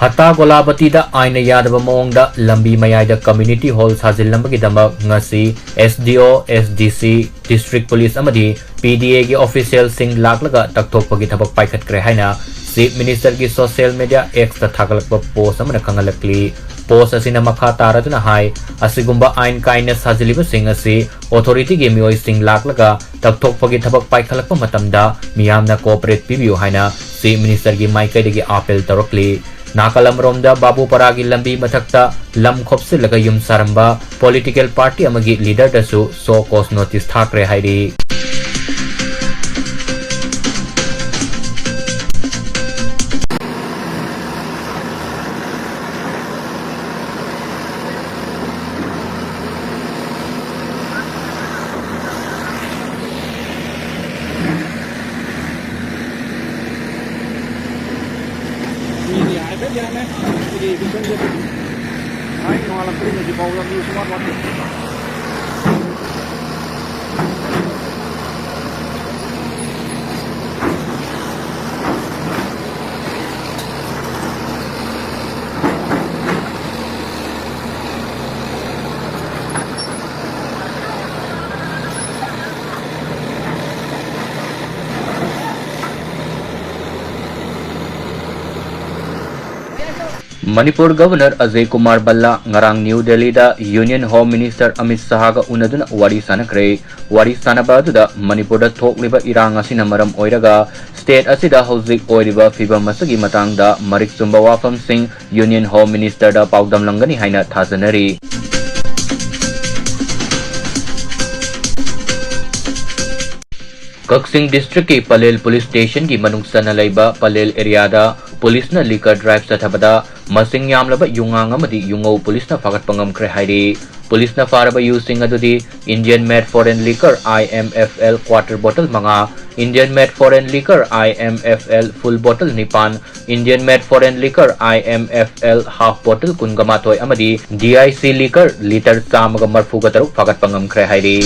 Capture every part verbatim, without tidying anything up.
ꯍꯠꯇꯥ ꯒꯣꯂꯥꯕꯇꯤꯗ ꯑꯥꯏꯟꯅ ꯌꯥꯗꯕ ꯃꯑꯣꯡꯗ ꯂꯝꯕꯤ ꯃꯌꯥꯏꯗ community hall ꯁꯥꯖꯤꯜꯂꯝꯕꯒꯤꯗꯃꯛ ꯉꯁꯤ S D O, S D C, District Police ꯑꯃꯗꯤ P D A ꯒꯤ official ꯁꯤꯡ ꯂꯥꯛꯂꯒ ꯇꯛꯊꯣꯛꯄꯒꯤ ꯊꯕꯛ ꯄꯥꯏꯈꯠꯈ꯭ꯔꯦ ꯍꯥꯏꯅ Chief Minister ꯒꯤ social media X ꯇ ꯊꯥꯒꯠꯂꯛꯄ post ꯑꯃꯅ ꯈꯪꯍꯜꯂꯛꯂꯤ꯫ Post ꯑꯁꯤꯅ ꯃꯈꯥ ꯇꯥꯔꯗꯨꯅ ꯍꯥꯏ, ꯑꯁꯤꯒꯨꯝꯕ ꯑꯥꯏꯟ ꯀꯥꯏꯅ ꯁꯥꯖꯤꯜꯂꯤꯕꯁꯤꯡ ꯑꯁꯤ authority ꯒꯤ ꯃꯤꯑꯣꯏꯁꯤꯡ ꯂꯥꯛꯂꯒ ꯇꯛꯊꯣꯛꯄꯒꯤ ꯊꯕꯛ ꯄꯥꯏꯈꯠꯂꯛꯄ ꯃꯇꯝꯗ ꯃꯤꯌꯥꯝꯅ cooperate ꯄꯤꯕꯤꯌꯨ ꯍꯥꯏꯅ Chief Minister ꯒꯤ ꯃꯥꯏꯀꯩꯗꯒꯤ appeal ꯇꯧꯔꯛꯂꯤ꯫ ꯅꯥꯀꯜ ꯑꯃꯔꯣꯝꯗ ꯕꯥꯕꯨꯄꯥꯔꯥꯒꯤ ꯂꯝꯕꯤ ꯃꯊꯛꯇ ꯂꯝ ꯈꯣꯞꯆꯤꯜꯂꯒ ꯌꯨꯝ ꯁꯥꯔꯝꯕ political party ꯑꯃꯒꯤ leader ꯗꯁꯨ show cause notice ꯊꯥꯈ꯭ꯔꯦ ꯍꯥꯏꯔꯤ꯫ ꯃꯤꯗꯤ ꯍꯥꯏꯐꯦꯠ ꯌꯥꯝꯃꯦ꯫ ꯁꯤꯒꯤ ꯏꯗꯤꯁꯟꯁꯦ ꯍꯥꯏ ꯅꯣꯡꯉꯥꯜꯂꯛꯄꯗꯒꯤ ꯍꯧꯖꯤꯛ ꯐꯥꯎꯕ ꯃꯤ ꯁꯨꯡꯋꯥꯠ ꯋꯥꯠꯇꯦ꯫ ꯃꯅꯤꯄꯨꯔ Governor ꯑꯖꯌ ꯀꯨꯃꯥꯔ ꯚꯜꯂꯥ ꯉꯔꯥꯡ ꯅ꯭ꯌꯨ ꯗꯦꯜꯂꯤꯗ Union Home Minister ꯑꯃꯤꯠ ꯁꯍꯥꯒ ꯎꯅꯗꯨꯅ ꯋꯥꯔꯤ ꯁꯥꯟꯅꯈ꯭ꯔꯦ꯫ ꯋꯥꯔꯤ ꯁꯥꯟꯅꯕ ꯑꯗꯨꯗ ꯃꯅꯤꯄꯨꯔꯗ ꯊꯣꯛꯂꯤꯕ ꯏꯔꯥꯡ ꯑꯁꯤꯅ ꯃꯔꯝ ꯑꯣꯏꯔꯒ state ꯑꯁꯤꯗ ꯍꯧꯖꯤꯛ ꯑꯣꯏꯔꯤꯕ ꯐꯤꯚꯝ ꯑꯁꯤꯒꯤ ꯃꯇꯥꯡꯗ ꯃꯔꯤꯛ ꯆꯨꯝꯕ ꯋꯥꯐꯝꯁꯤꯡ Union Home Minister ꯗ ꯄꯥꯎꯗꯝꯂꯝꯒꯅꯤ ꯍꯥꯏꯅ ꯊꯥꯖꯅꯔꯤ꯫ ꯀꯛꯆꯤꯡ district ꯀꯤ ꯄꯂꯦꯜ police station ꯒꯤ ꯃꯅꯨꯡ ꯆꯟꯅ ꯂꯩꯕ ꯄꯂꯦꯜ area ꯗ police ꯅ liquor drive ꯆꯠꯊꯕꯗ ꯃꯁꯤꯡ ꯌꯥꯝꯂꯕ ꯌꯨꯉꯥꯡ ꯑꯃꯗꯤ ꯌꯨꯉꯧ police ꯅ ꯐꯥꯒꯠꯄ ꯉꯝꯈ꯭ꯔꯦ ꯍꯥꯏꯔꯤ꯫ Police ꯅ ꯐꯥꯔꯕ ꯌꯨꯁꯤꯡ ꯑꯗꯨꯗꯤ Indian Made Foreign Liquor I M F L quarter bottle ꯃꯉꯥ, Indian Made Foreign Liquor I M F L full bottle ꯅꯤꯄꯥꯟ, Indian Made Foreign Liquor I M F L half bottle ꯀꯨꯟꯒ ꯃꯥꯊꯣꯏ ꯑꯃꯗꯤ D I C liquor litre ꯆꯥꯝꯃꯒ ꯃꯔꯤꯐꯨꯒ ꯇꯔꯨꯛ ꯐꯥꯒꯠꯄ ꯉꯝꯈ꯭ꯔꯦ ꯍꯥꯏꯔꯤ꯫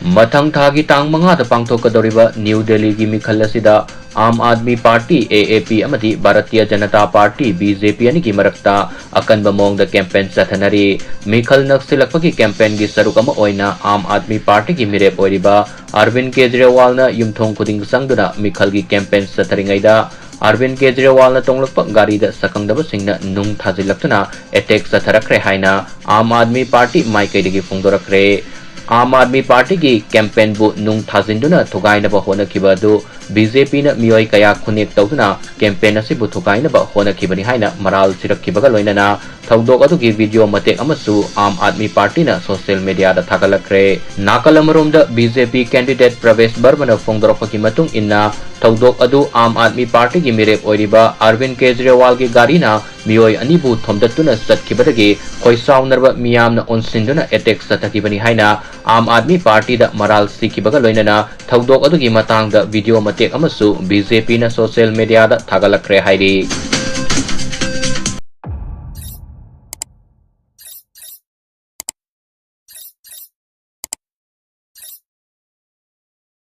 ꯃꯊꯪ ꯊꯥꯒꯤ ꯇꯥꯡ ꯃꯉꯥꯗ ꯄꯥꯡꯊꯣꯛꯀꯗꯧꯔꯤꯕ ꯅ꯭ꯌꯨ ꯗꯦꯜꯂꯤꯒꯤ ꯃꯤꯈꯜ ꯑꯁꯤꯗ ꯑꯥꯝ ꯑꯥꯗꯃꯤ ꯄꯥꯔꯇꯤ, ꯑꯦ ꯑꯦ ꯄꯤ, ꯑꯃꯗꯤ Bharatiya Janata party, B J ꯄꯤ, ꯑꯅꯤꯒꯤ ꯃꯔꯛꯇ ꯑꯀꯟꯕ ꯃꯑꯣꯡꯗ ꯀꯦꯝꯄꯦꯟ ꯆꯠꯊꯅꯔꯤ꯫ ꯃꯤꯈꯜ ꯅꯛꯁꯤꯜꯂꯛꯄꯒꯤ ꯀꯦꯝꯄꯦꯟꯒꯤ ꯁꯔꯨꯛ ꯑꯃ ꯑꯣꯏꯅ ꯑꯥꯝ ꯑꯥꯗꯃꯤ ꯄꯥꯔꯇꯤꯒꯤ ꯃꯤꯔꯦꯞ ꯑꯣꯏꯔꯤꯕ ꯑꯔꯕꯤꯟ ꯀꯦꯖꯔꯤꯋꯥꯜꯅ ꯌꯨꯝꯊꯣꯡ ꯈꯨꯗꯤꯡ ꯆꯪꯗꯨꯅ ꯃꯤꯈꯜꯒꯤ ꯀꯦꯝꯄꯦꯟ ꯆꯠꯊꯔꯤꯉꯩꯗ, ꯑꯔꯕꯤꯟ ꯀꯦꯖꯔꯤꯋꯥꯜꯅ ꯇꯣꯡꯂꯛꯄ ꯒꯥꯔꯤꯗ ꯁꯛꯈꯪꯗꯕꯁꯤꯡꯅ ꯅꯨꯡ ꯊꯥꯖꯤꯜꯂꯛꯇꯨꯅ ꯑꯦꯇꯦꯛ ꯆꯠꯊꯔꯛꯈ꯭ꯔꯦ ꯍꯥꯏꯅ ꯑꯥꯝ ꯑꯥꯗꯃꯤ ꯄꯥꯔꯇꯤ ꯃꯥꯏꯀꯩꯗꯒꯤ ꯐꯣꯡꯗꯣꯔꯛꯈ꯭ꯔꯦ꯫ ꯑꯥꯝ ꯑꯥꯗꯃꯤ ꯄꯥꯔꯇꯤꯒꯤ ꯀꯦꯝꯄꯦꯟꯕꯨ ꯅꯨꯡ ꯊꯥꯖꯤꯟꯗꯨꯅ ꯊꯨꯒꯥꯏꯅꯕ ꯍꯣꯠꯅꯈꯤꯕ ꯑꯗꯨ ꯕꯤ ꯖꯦ ꯄꯤꯅ ꯃꯤꯑꯣꯏ ꯀꯌꯥ ꯈꯨꯟꯅꯦꯛ ꯇꯧꯗꯨꯅ ꯀꯦꯝꯄꯦꯟ ꯑꯁꯤꯕꯨ ꯊꯨꯒꯥꯏꯅꯕ ꯍꯣꯠꯅꯈꯤꯕꯅꯤ ꯍꯥꯏꯅ ꯃꯔꯥꯜ ꯁꯤꯔꯛꯈꯤꯕꯒ ꯂꯣꯏꯅꯅ ꯊꯧꯗꯣꯛ ꯑꯗꯨꯒꯤ ꯚꯤꯗꯤꯑꯣ ꯃꯇꯦꯛ ꯑꯃꯁꯨ ꯑꯥꯝ ꯑꯥꯗꯃꯤ ꯄꯥꯔꯇꯤꯅ ꯁꯣꯁꯤꯌꯦꯜ ꯃꯤꯗꯤꯌꯥꯗ ꯊꯥꯒꯠꯂꯛꯈ꯭ꯔꯦ꯫ ꯅꯥꯀꯜ ꯑꯃꯔꯣꯝꯗ, ꯕꯤ ꯖꯦ ꯄꯤ ꯀꯦꯟꯗꯤꯗꯦꯠ ꯄ꯭ꯔꯕꯦꯁ ꯕꯔꯃꯅ ꯐꯣꯡꯗꯣꯔꯛꯄꯒꯤ ꯃꯇꯨꯡ ꯏꯟꯅ, ꯊꯧꯗꯣꯛ ꯑꯗꯨ ꯑꯥꯝ ꯑꯥꯗꯃꯤ ꯄꯥꯔꯇꯤꯒꯤ ꯃꯤꯔꯦꯞ ꯑꯣꯏꯔꯤꯕ ꯑꯔꯕꯤꯟ ꯀꯦꯖꯔꯤꯋꯥꯜꯒꯤ ꯒꯥꯔꯤꯅ ꯃꯤꯑꯣꯏ ꯑꯅꯤꯕꯨ ꯊꯣꯝꯗꯠꯇꯨꯅ ꯆꯠꯈꯤꯕꯗꯒꯤ ꯈꯣꯏꯁꯥꯎꯅꯔꯕ ꯃꯤꯌꯥꯝꯅ ꯑꯣꯟꯁꯤꯟꯗꯨꯅ ꯑꯦꯇꯦꯛ ꯆꯠꯊꯈꯤꯕꯅꯤ ꯍꯥꯏꯅ ꯑꯥꯝ ꯑꯥꯗꯃꯤ ꯄꯥꯔꯇꯤꯗ ꯃꯔꯥꯜ ꯁꯤꯈꯤꯕꯒ ꯂꯣꯏꯅꯅ ꯊꯧꯗꯣꯛ ꯑꯗꯨꯒꯤ ꯃꯇꯥꯡꯗ ꯚꯤꯗꯤꯑꯣ ꯃꯇꯦꯛ ꯑꯃꯁꯨ ꯕꯤ ꯖꯦ ꯄꯤꯅ ꯁꯣꯁꯤꯌꯦꯜ ꯃꯤꯗꯤꯌꯥꯗ ꯊꯥꯒꯠꯂꯛꯈ꯭ꯔꯦ ꯍꯥꯏꯔꯤ꯫